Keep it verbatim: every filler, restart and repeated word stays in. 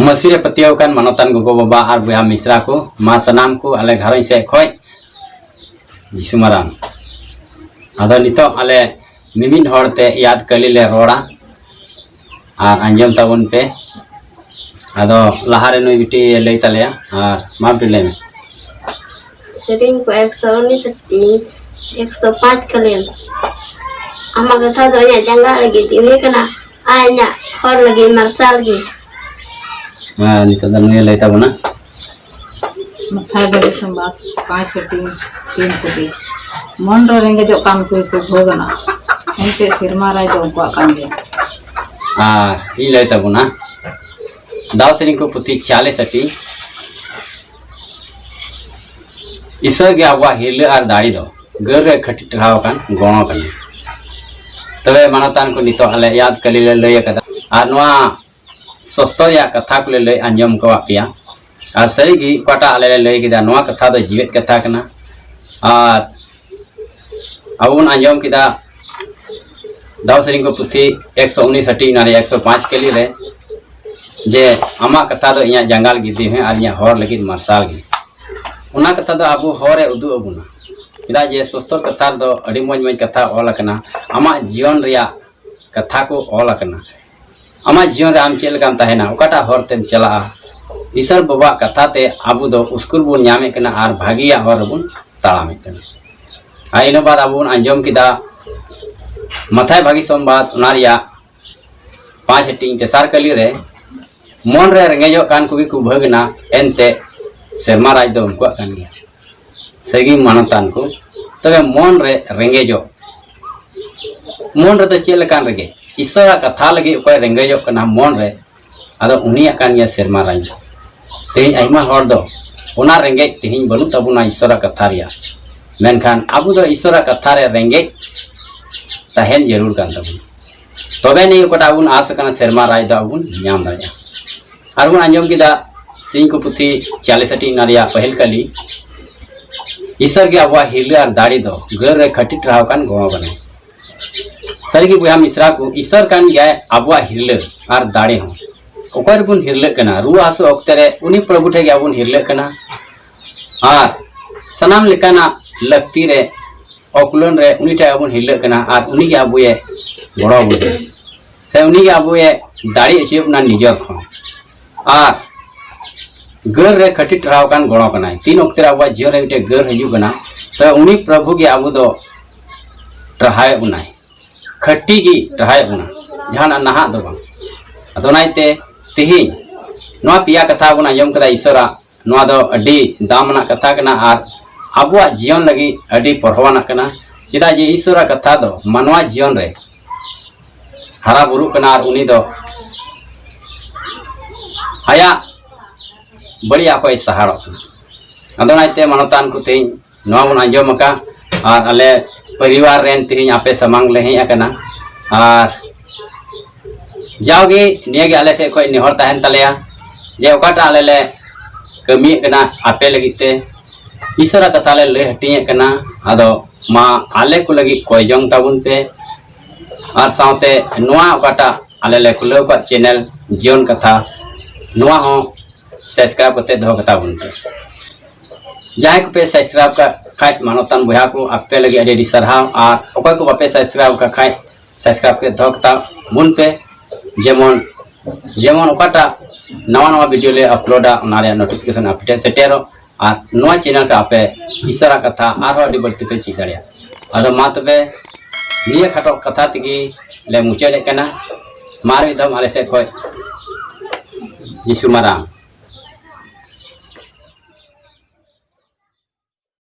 ᱢᱟᱹᱥᱤ ᱨᱮ ᱯᱟᱹᱛᱭᱟᱹᱣ ᱟᱠᱟᱱ ᱢᱟᱱᱚᱛᱟᱱ ᱜᱚᱜᱚ ᱵᱟᱵᱟ ᱟᱨ ᱵᱚᱭᱦᱟ ᱢᱤᱥᱨᱟ ᱠᱚ, ᱢᱟ ᱥᱟᱱᱟᱢ ᱠᱚ ᱟᱞᱮ ᱜᱷᱟᱨᱚᱸᱡᱽ ᱥᱮᱫ ᱠᱷᱚᱱ ᱡᱤᱥᱩ ᱢᱟᱨᱟᱝ᱾ ᱟᱫᱚ ᱱᱤᱛᱚᱜ ᱟᱞᱮ ᱢᱤᱢᱤᱫ ᱦᱚᱲ ᱛᱮ ᱭᱟᱫ ᱠᱟᱹᱞᱤ ᱞᱮ ᱨᱚᱲᱟ ᱟᱨ ᱟᱸᱡᱚᱢ ᱛᱟᱵᱚᱱ ᱯᱮ᱾ ᱟᱫᱚ ᱞᱟᱦᱟᱨᱮ ᱱᱩᱭ ᱵᱤᱴᱤ ᱞᱟᱹᱭ ᱛᱟᱞᱮᱭᱟ, ᱟᱨ ᱢᱟ ᱵᱤᱴᱤ ᱞᱟᱹᱭ ᱢᱮ᱾ ᱥᱮᱨᱮᱧ ᱠᱚ ᱮᱠᱥᱚ ᱩᱱᱤᱥ ᱟᱹᱴᱤ, ᱮᱠᱥᱚ ᱯᱟᱸᱪ ᱠᱟᱹᱞᱤ᱾ ᱟᱢᱟᱜ ᱠᱟᱛᱷᱟ ᱫᱚ ᱤᱧᱟᱹᱜ ᱡᱟᱸᱜᱟ ᱞᱟᱹᱜᱤᱫ ᱫᱤᱣᱤ ᱠᱟᱱᱟ, ᱟᱨ ᱤᱧᱟᱹᱜ ᱦᱚᱨ ᱞᱟᱹᱜᱤᱫ ᱢᱟᱨᱥᱟᱞ ᱜᱮ᱾ ᱟᱨ ᱱᱤᱛᱚᱜ ᱫᱚ ᱱᱩᱭᱮ ᱞᱟᱹᱭ ᱛᱟᱵᱚᱱᱟ᱾ ᱢᱟᱛᱷᱟᱭ ᱵᱷᱟᱹᱜᱤ ᱥᱚᱢᱵᱟᱫ ᱯᱟᱸᱪ ᱦᱟᱹᱴᱤᱧ ᱛᱤᱱ ᱠᱩᱴᱤ᱾ ᱢᱚᱱ ᱨᱮ ᱨᱮᱸᱜᱮᱡᱚᱜ ᱠᱟᱱ ᱠᱚ ᱜᱮᱠᱚ ᱵᱷᱳᱜᱽ ᱮᱱᱟ, ᱮᱱᱛᱮ ᱥᱮᱨᱢᱟ ᱨᱟᱡᱽ ᱫᱚ ᱩᱱᱠᱩᱣᱟᱜ ᱠᱟᱱ ᱜᱮᱭᱟ᱾ ᱟᱨ ᱤᱧ ᱞᱟᱹᱭ ᱛᱟᱵᱚᱱᱟ, ᱫᱟᱣ ᱥᱮᱨᱮᱧ ᱠᱚ ᱯᱩᱛᱷᱤ ᱪᱟᱞᱤᱥ ᱟᱹᱴᱤ᱾ ᱤᱥᱚᱨ ᱜᱮ ᱟᱵᱚᱣᱟᱜ ᱦᱤᱨᱞᱟᱹ ᱟᱨ ᱫᱟᱲᱮ ᱫᱚ, ᱜᱟᱹᱨ ᱨᱮ ᱠᱷᱟᱹᱴᱤ ᱴᱟᱨᱦᱟᱣ ᱟᱠᱟᱱ ᱜᱚᱲᱚ ᱠᱟᱱᱟ᱾ ᱛᱚᱵᱮ ᱢᱟᱱᱚᱛᱟᱱ ᱠᱚ, ᱱᱤᱛᱚᱜ ᱟᱞᱮ ᱭᱟᱫ ᱠᱟᱹᱞᱤ ᱞᱮ ᱞᱟᱹᱭ ᱟᱠᱟᱫᱟ, ᱟᱨ ᱱᱚᱣᱟ ᱥᱚᱥᱛᱚ ᱨᱮᱭᱟᱜ ᱠᱟᱛᱷᱟ ᱠᱚᱞᱮ ᱞᱟᱹᱭ ᱟᱸᱡᱚᱢ ᱟᱠᱟᱫ ᱯᱮᱭᱟ᱾ ᱟᱨ ᱥᱟᱹᱨᱤᱜᱮ ᱚᱠᱟᱴᱟᱜ ᱟᱞᱮ ᱞᱮ ᱞᱟᱹᱭ ᱠᱮᱫᱟ, ᱱᱚᱣᱟ ᱠᱟᱛᱷᱟ ᱫᱚ ᱡᱤᱣᱮᱫ ᱠᱟᱛᱷᱟ ᱠᱟᱱᱟ᱾ ᱟᱨ ᱟᱵᱚ ᱵᱚᱱ ᱟᱸᱡᱚᱢ ᱠᱮᱫᱟ ᱫᱟᱣ ᱥᱮᱨᱮᱧ ᱠᱚ ᱯᱩᱛᱷᱤ ᱮᱠᱥᱚ ᱩᱱᱤᱥ ᱦᱟᱹᱴᱤᱧ, ᱚᱱᱟ ᱨᱮ ᱮᱠᱥᱚ ᱯᱟᱸᱪ ᱠᱟᱹᱞᱤ ᱨᱮ, ᱡᱮ ᱟᱢᱟᱜ ᱠᱟᱛᱷᱟ ᱫᱚ ᱤᱧᱟᱹᱜ ᱡᱟᱸᱜᱟ ᱞᱟᱹᱜᱤᱫ ᱫᱤᱣᱟᱹ ᱟᱨ ᱤᱧᱟᱹᱜ ᱦᱚᱨ ᱞᱟᱹᱜᱤᱫ ᱢᱟᱨᱥᱟᱞ ᱜᱮ᱾ ᱚᱱᱟ ᱠᱟᱛᱷᱟ ᱫᱚ ᱟᱵᱚ ᱦᱚᱨ ᱮ ᱩᱫᱩᱜ ᱟᱵᱚᱱᱟ᱾ ᱪᱮᱫᱟᱜ ᱡᱮ ᱥᱚᱥᱛᱚᱨ ᱠᱟᱛᱷᱟ ᱨᱮᱫᱚ ᱟᱹᱰᱤ ᱢᱚᱡᱽ ᱢᱚᱡᱽ ᱠᱟᱛᱷᱟ ᱚᱞ ᱟᱠᱟᱱᱟ, ᱟᱢᱟᱜ ᱡᱤᱭᱚᱱ ᱨᱮᱭᱟᱜ ᱠᱟᱛᱷᱟ ᱠᱚ ᱚᱞ ᱟᱠᱟᱱᱟ᱾ ᱟᱢᱟᱜ ᱡᱤᱭᱚᱱ ᱨᱮ ᱟᱢ ᱪᱮᱫ ᱞᱮᱠᱟᱢ ᱛᱟᱦᱮᱱᱟ, ᱚᱠᱟᱴᱟᱜ ᱦᱚᱨ ᱛᱮᱢ ᱪᱟᱞᱟᱜᱼᱟ, ᱤᱥᱚᱨ ᱵᱟᱵᱟᱣᱟᱜ ᱠᱟᱛᱷᱟ ᱛᱮ ᱟᱵᱚ ᱫᱚ ᱩᱥᱠᱩᱨ ᱵᱚᱱ ᱧᱟᱢᱮᱫ ᱠᱟᱱᱟ ᱟᱨ ᱵᱷᱟᱹᱜᱤᱭᱟᱜ ᱦᱚᱨ ᱨᱮᱵᱚᱱ ᱛᱟᱲᱟᱢᱮᱫ ᱠᱟᱱᱟ᱾ ᱟᱨ ᱤᱱᱟᱹ ᱵᱟᱫ ᱟᱵᱚ ᱵᱚᱱ ᱟᱸᱡᱚᱢ ᱠᱮᱫᱟ ᱢᱟᱛᱷᱟᱭ ᱵᱷᱟᱹᱜᱤ ᱥᱚᱢᱵᱟᱫ, ᱚᱱᱟ ᱨᱮᱭᱟᱜ ᱯᱟᱸᱪ ᱦᱟᱹᱴᱤᱧ ᱛᱮᱥᱟᱨ ᱠᱟᱹᱞᱤ ᱨᱮ, ᱢᱚᱱ ᱨᱮ ᱨᱮᱸᱜᱮᱡᱚᱜ ᱠᱟᱱ ᱠᱚᱜᱮ ᱠᱚ ᱵᱷᱟᱹᱜᱽ ᱮᱱᱟ, ᱮᱱᱛᱮ ᱥᱮᱨᱢᱟ ᱨᱟᱡᱽ ᱫᱚ ᱩᱱᱠᱩᱣᱟᱜ ᱠᱟᱱ ᱜᱮᱭᱟ᱾ ᱥᱟᱹᱨᱤ ᱢᱟᱱᱚᱛᱟᱱ ᱠᱚ, ᱛᱚᱵᱮ ᱢᱚᱱ ᱨᱮ ᱨᱮᱸᱜᱮᱡᱚᱜ, ᱢᱚᱱ ᱨᱮᱫᱚ ᱪᱮᱫ ᱞᱮᱠᱟᱱ ᱨᱮᱸᱜᱮᱡ? ᱤᱥᱚᱨᱟᱜ ᱠᱟᱛᱷᱟ ᱞᱟᱹᱜᱤᱫ ᱚᱠᱚᱭ ᱨᱮᱸᱜᱮᱡᱚᱜ ᱠᱟᱱᱟ ᱢᱚᱱ ᱨᱮ, ᱟᱫᱚ ᱩᱱᱤᱭᱟᱜ ᱠᱟᱱ ᱜᱮᱭᱟ ᱥᱮᱨᱢᱟ ᱨᱟᱡᱽ ᱫᱚ᱾ ᱛᱮᱦᱮᱧ ᱟᱭᱢᱟ ᱦᱚᱲ ᱫᱚ ᱚᱱᱟ ᱨᱮᱸᱜᱮᱡ ᱛᱮᱦᱮᱧ ᱵᱟᱹᱱᱩᱜ ᱛᱟᱵᱚᱱᱟ ᱤᱥᱚᱨᱟᱜ ᱠᱟᱛᱷᱟ ᱨᱮᱭᱟᱜ, ᱢᱮᱱᱠᱷᱟᱱ ᱟᱵᱚ ᱫᱚ ᱤᱥᱚᱨᱟᱜ ᱠᱟᱛᱷᱟ ᱨᱮ ᱨᱮᱸᱜᱮᱡ ᱛᱟᱦᱮᱱ ᱡᱟᱹᱨᱩᱲ ᱠᱟᱱ ᱛᱟᱵᱚᱱᱟ᱾ ᱛᱚᱵᱮ ᱱᱤᱭᱟᱹ ᱚᱠᱟᱴᱟᱜ ᱵᱚᱱ ᱟᱥ ᱟᱠᱟᱱᱟ ᱥᱮᱨᱢᱟ ᱨᱟᱡᱽ ᱫᱚ ᱟᱵᱚ ᱵᱚᱱ ᱧᱟᱢ ᱫᱟᱲᱮᱭᱟᱜᱼᱟ᱾ ᱟᱨ ᱵᱚᱱ ᱟᱸᱡᱚᱢ ᱠᱮᱫᱟ ᱥᱤᱧ ᱠᱚ ᱯᱩᱛᱷᱤ ᱪᱟᱞᱤᱥ ᱟᱹᱴᱤ, ᱚᱱᱟ ᱨᱮᱭᱟᱜ ᱯᱟᱹᱦᱤᱞ ᱠᱟᱹᱞᱤ, ᱤᱥᱚᱨ ᱜᱮ ᱟᱵᱚᱣᱟᱜ ᱦᱤᱨᱞᱟᱹ ᱟᱨ ᱫᱟᱲᱮ ᱫᱚ, ᱜᱟᱹᱨ ᱨᱮ ᱠᱷᱟᱹᱴᱤ ᱴᱟᱨᱦᱟᱣ ᱠᱟᱱ ᱜᱚᱲᱚ ᱠᱟᱱᱟᱭ᱾ ᱥᱟᱹᱨᱤᱜᱮ ᱵᱚᱭᱦᱟ ᱢᱤᱥᱨᱟ ᱠᱚ, ᱤᱥᱚᱨ ᱠᱟᱱ ᱜᱮᱭᱟᱭ ᱟᱵᱚᱣᱟᱜ ᱦᱤᱨᱞᱟᱹ ᱟᱨ ᱫᱟᱲᱮ ᱦᱚᱸ᱾ ᱚᱠᱚᱭ ᱨᱮᱵᱚᱱ ᱦᱤᱨᱞᱟᱹᱜ ᱠᱟᱱᱟ? ᱨᱩᱣᱟᱹ ᱦᱟᱹᱥᱩ ᱚᱠᱛᱮ ᱨᱮ ᱩᱱᱤ ᱯᱨᱚᱵᱷᱩ ᱴᱷᱮᱱ ᱜᱮ ᱟᱵᱚ ᱵᱚᱱ ᱦᱤᱨᱞᱟᱹᱜ ᱠᱟᱱᱟ᱾ ᱟᱨ ᱥᱟᱱᱟᱢ ᱞᱮᱠᱟᱱᱟᱜ ᱞᱟᱹᱠᱛᱤ ᱨᱮ ᱚᱠᱩᱞᱟᱹᱱ ᱨᱮ ᱩᱱᱤ ᱴᱷᱮᱱ ᱟᱵᱚ ᱵᱚᱱ ᱦᱤᱨᱞᱟᱹᱜ ᱠᱟᱱᱟ ᱟᱨ ᱩᱱᱤ ᱜᱮ ᱟᱵᱚᱭᱮ ᱜᱚᱲᱚ ᱟᱵᱚᱱᱟ᱾ ᱥᱮ ᱩᱱᱤ ᱜᱮ ᱟᱵᱚᱭᱮ ᱫᱟᱲᱮ ᱦᱚᱪᱚᱭᱮᱫ ᱵᱚᱱᱟ ᱱᱤᱡᱚᱨ ᱠᱷᱚᱱ᱾ ᱟᱨ ᱜᱟᱹᱨ ᱨᱮ ᱠᱷᱟᱹᱴᱤ ᱴᱟᱨᱦᱟᱣ ᱟᱠᱟᱱ ᱜᱚᱲᱚ ᱠᱟᱱᱟᱭ᱾ ᱛᱤᱱ ᱚᱠᱛᱮ ᱨᱮ ᱟᱵᱚᱣᱟᱜ ᱡᱤᱭᱚᱱ ᱨᱮ ᱢᱤᱫᱴᱮᱱ ᱜᱟᱹᱨ ᱦᱤᱡᱩᱜ ᱠᱟᱱᱟ, ᱛᱚ ᱩᱱᱤ ᱯᱨᱚᱵᱷᱩ ᱜᱮ ᱟᱵᱚ ᱫᱚ ᱴᱟᱨᱦᱟᱣᱮᱫ ᱵᱚᱱᱟᱭ, ᱠᱷᱟᱹᱴᱤ ᱜᱮ ᱴᱟᱨᱦᱟᱣᱮᱫ ᱵᱚᱱᱟ, ᱡᱟᱦᱟᱱᱟᱜ ᱱᱟᱦᱟᱜ ᱫᱚ ᱵᱟᱝ᱾ ᱟᱫᱚ ᱚᱱᱟᱛᱮ ᱛᱮᱦᱮᱧ ᱱᱚᱣᱟ ᱯᱮᱭᱟ ᱠᱟᱛᱷᱟ ᱵᱚᱱ ᱟᱸᱡᱚᱢ ᱠᱮᱫᱟ ᱤᱥᱚᱨᱟᱜ, ᱱᱚᱣᱟ ᱫᱚ ᱟᱹᱰᱤ ᱫᱟᱢ ᱟᱱᱟᱜ ᱠᱟᱛᱷᱟ ᱠᱟᱱᱟ ᱟᱨ ᱟᱵᱚᱣᱟᱜ ᱡᱤᱭᱚᱱ ᱞᱟᱹᱜᱤᱫ ᱟᱹᱰᱤ ᱯᱚᱨᱦᱚᱣᱟᱱᱟᱜ ᱠᱟᱱᱟ᱾ ᱪᱮᱫᱟᱜ ᱡᱮ ᱤᱥᱚᱨᱟᱜ ᱠᱟᱛᱷᱟ ᱫᱚ ᱢᱟᱱᱣᱟ ᱡᱤᱭᱚᱱ ᱨᱮ ᱦᱟᱨᱟ ᱵᱩᱨᱩᱜ ᱠᱟᱱᱟ ᱟᱨ ᱩᱱᱤ ᱫᱚ ᱟᱭᱟᱜ ᱵᱟᱹᱲᱤᱡᱟᱜ ᱠᱷᱚᱱ ᱥᱟᱦᱟᱲᱚᱜ ᱠᱟᱱᱟ᱾ ᱟᱫᱚ ᱚᱱᱟᱛᱮ ᱢᱟᱱᱚᱛᱟᱱ ᱠᱚ, ᱛᱮᱦᱮᱧ ᱱᱚᱣᱟ ᱵᱚᱱ ᱟᱸᱡᱚᱢ ᱟᱠᱟᱫ ᱟᱨ ᱟᱞᱮ ᱯᱚᱨᱤᱵᱟᱨ ᱨᱮᱱ ᱛᱮᱦᱮᱧ ᱟᱯᱮ ᱥᱟᱢᱟᱝ ᱞᱮ ᱦᱮᱡ ᱟᱠᱟᱱᱟ᱾ ᱟᱨ ᱡᱟᱣᱜᱮ ᱱᱤᱭᱟᱹᱜᱮ ᱟᱞᱮ ᱥᱮᱫ ᱠᱷᱚᱱ ᱱᱮᱦᱚᱨ ᱛᱟᱦᱮᱱ ᱛᱟᱞᱮᱭᱟ ᱡᱮ ᱚᱠᱟᱴᱟᱜ ᱟᱞᱮ ᱞᱮ ᱠᱟᱹᱢᱤᱭᱮᱫ ᱠᱟᱱᱟ ᱟᱯᱮ ᱞᱟᱹᱜᱤᱫ ᱛᱮ, ᱤᱥᱚᱨᱟᱜ ᱠᱟᱛᱷᱟ ᱞᱮ ᱞᱟᱹᱭ ᱦᱟᱹᱴᱤᱧᱮᱫ ᱠᱟᱱᱟ᱾ ᱟᱫᱚ ᱢᱟ ᱟᱞᱮ ᱠᱚ ᱞᱟᱹᱜᱤᱫ ᱠᱚᱭ ᱡᱚᱝ ᱛᱟᱵᱚᱱ ᱯᱮ᱾ ᱟᱨ ᱥᱟᱶᱛᱮ ᱱᱚᱣᱟ ᱚᱠᱟᱴᱟᱜ ᱟᱞᱮ ᱞᱮ ᱠᱷᱩᱞᱟᱹᱣ ᱟᱠᱟᱫ ᱪᱮᱱᱮᱞ ᱡᱤᱭᱚᱱ ᱠᱟᱛᱷᱟ, ᱱᱚᱣᱟ ᱦᱚᱸ ᱥᱟᱵᱥᱠᱨᱟᱭᱤᱵ ᱠᱟᱛᱮ ᱫᱚᱦᱚ ᱠᱟᱛᱟ ᱵᱚᱱ ᱯᱮ᱾ ᱡᱟᱦᱟᱸᱭ ᱠᱚᱯᱮ ᱥᱟᱵᱥᱠᱨᱟᱭᱤᱵ ᱠᱟᱜ ᱠᱷᱟᱡ, ᱢᱟᱱᱚᱛᱟᱱ ᱵᱚᱭᱦᱟ ᱠᱚ, ᱟᱯᱮ ᱞᱟᱹᱜᱤᱫ ᱟᱹᱰᱤ ᱟᱹᱰᱤ ᱥᱟᱨᱦᱟᱣ᱾ ᱟᱨ ᱚᱠᱚᱭ ᱠᱚ ᱵᱟᱯᱮ ᱥᱟᱵᱥᱠᱨᱟᱭᱤᱵ ᱠᱟᱜ ᱠᱷᱟᱡ, ᱥᱟᱵᱥᱠᱨᱟᱭᱤᱵ ᱠᱟᱛᱮ ᱫᱚᱦᱚ ᱠᱟᱛᱟ ᱵᱚᱱ ᱯᱮ᱾ ᱡᱮᱢᱚᱱ ᱡᱮᱢᱚᱱ ᱚᱠᱟᱴᱟᱜ ᱱᱟᱣᱟ ᱱᱟᱣᱟ ᱵᱷᱤᱰᱤᱭᱳ ᱞᱮ ᱟᱯᱞᱳᱰᱟ, ᱚᱱᱟ ᱨᱮᱭᱟᱜ ᱱᱳᱴᱤᱯᱷᱤᱠᱮᱥᱚᱱ ᱟᱯᱮ ᱴᱷᱮᱱ ᱥᱮᱴᱮᱨᱚᱜ᱾ ᱟᱨ ᱱᱚᱣᱟ ᱪᱮᱱᱮᱞ ᱨᱮ ᱟᱯᱮ ᱤᱥᱚᱨᱟᱜ ᱠᱟᱛᱷᱟ ᱟᱨᱦᱚᱸ ᱟᱹᱰᱤ ᱵᱟᱹᱲᱛᱤ ᱯᱮ ᱪᱮᱫ ᱫᱟᱲᱮᱭᱟᱜᱼᱟ᱾ ᱟᱫᱚ ᱢᱟ ᱛᱚᱵᱮ ᱱᱤᱭᱟᱹ ᱠᱷᱟᱴᱚ ᱠᱟᱛᱷᱟ ᱛᱮᱜᱮ ᱞᱮ ᱢᱩᱪᱟᱹᱫᱮᱫ ᱠᱟᱱᱟ᱾ ᱢᱟ ᱟᱨ ᱢᱤᱫ ᱫᱷᱟᱣ ᱟᱞᱮ ᱥᱮᱫ ᱠᱷᱚᱱ ᱡᱤᱥᱩ ᱢᱟᱨᱟᱝ᱾